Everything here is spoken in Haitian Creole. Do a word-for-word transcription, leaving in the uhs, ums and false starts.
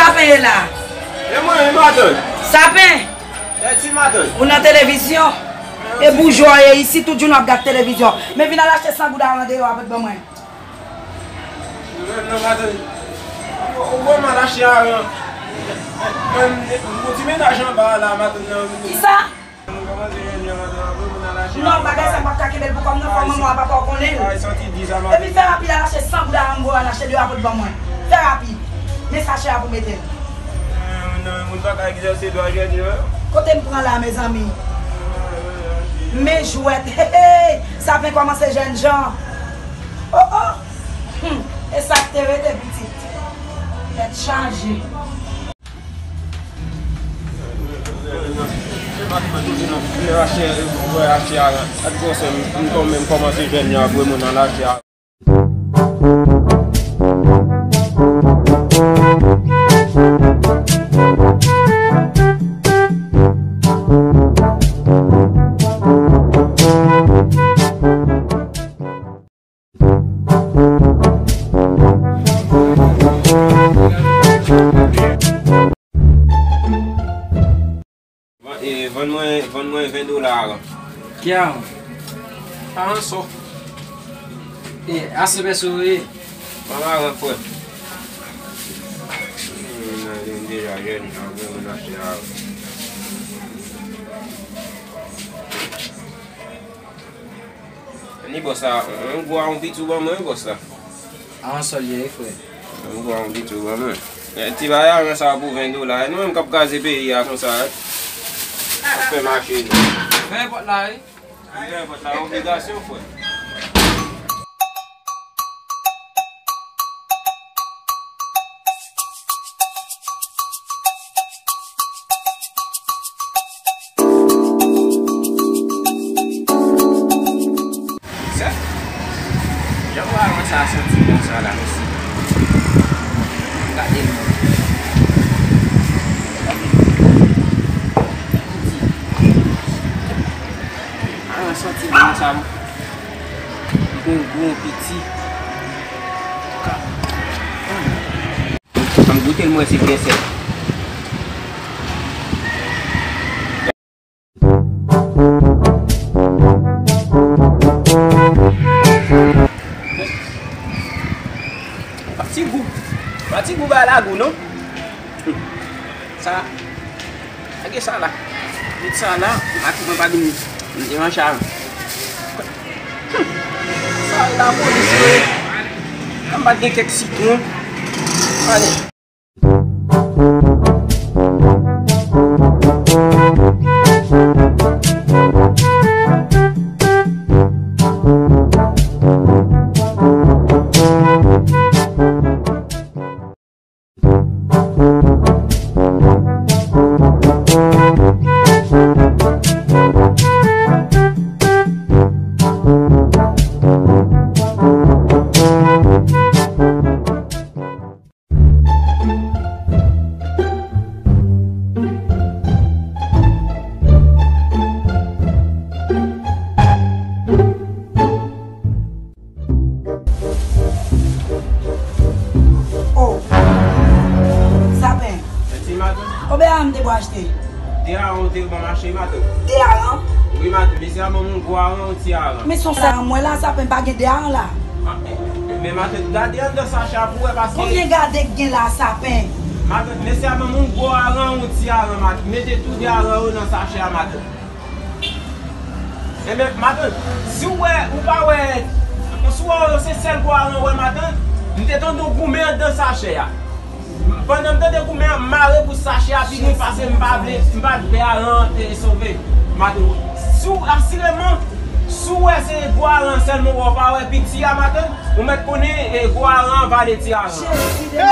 Sapen ye la. E mwen, e madanm. Sapen. E ti madanm. Ou nan televizyon. E boujwa ye isi, tout jounen w ap gad televizyon. Men vin al achte san goud aran deyò a pot ban mwen. Non, non, madanm. Ou, ou ban m al achte aran. Mwen, mwen, mwen ti mennaj anba a la, madanm nan. Kisa? Non, bagay sa m p ap ka kenbe l pou kò m nan, fò manman w a papa w konnen l. Epi fè rapid al achte san goud aran m voye al achte deyò a pot ban mwen. Fè rapid. Men sachè a pou mete l. Kote m pran la, mezanmi? Men jwèt, hey, hey, Sapen kòmanse jènjan. Oh, oh. Hmm. E sa k te rete pitit. Tèt chaje. Van-, e, vann mwen, vann mwen ven dola aran. Ki aran? Aran sò. E, a se pèso, e. Vann aran, frè. Hmm, nan, li deja jèn, nan, vre, mwen achte aran. Ni bòs la, yon gwo aran piti w ban mwen, bòs la. Aran sòl ye, wi, frè. Yon gwo aran piti w ban mwen. E, ti bagay aran sa pou ven dola. E nou menm k ap kraze peyi a konsa, wi. Ap fè mache nou. Ven pòt la, wi. Ven pòt la, obligasyon, frè. Sè, jan mwen avan sa santi bon sa la, mesye. Gade l. Avan santi bon sa, bon. Li gon gwo piti. Ann goute l, m wè si l gen sèl. Pa ti gou. Pa ti gou ba la gou, non? Sa. Lage sa la. Met sa la. Mati mwen pa vin devan cha. Sa lapolis yo ye. An m pa t gen kèk sitwon. Ale. Oh! Sapen. Mèsi, madanm. Konbyen aran m te pou achte? De aran ou te ban m achte, madanm. De aran? Wi, madanm. Mesye a ban m yon gwo aran, yon ti aran. Men se yon sèl aran m wè la, Sapen, pa gen de aran la. Ah, eh, eh, men madanm, gade anndan sachè a pou wè, paske... Konbyen gade k gen la, Sapen? Madanm, mesye a ban m yon gwo aran, yon ti aran, madanm. Mete tou de aran yo nan sachè a, madanm. Enben, matant, si w wè, ou pa wè, si w wè se sèl gwo aran w wè, matant, m te tande w goumen anndan sachè a. Pandan m tande goumen an, m mare bout sachè a pi lwen paske m pa vle, m pa t vle aran an te sove. Matant, si w, asireman, si w wè se gwo aran sèlman w wè, w pa wè piti a, matant, ou mèt konnen, e, gwo aran an vale ti aran. Jezi de...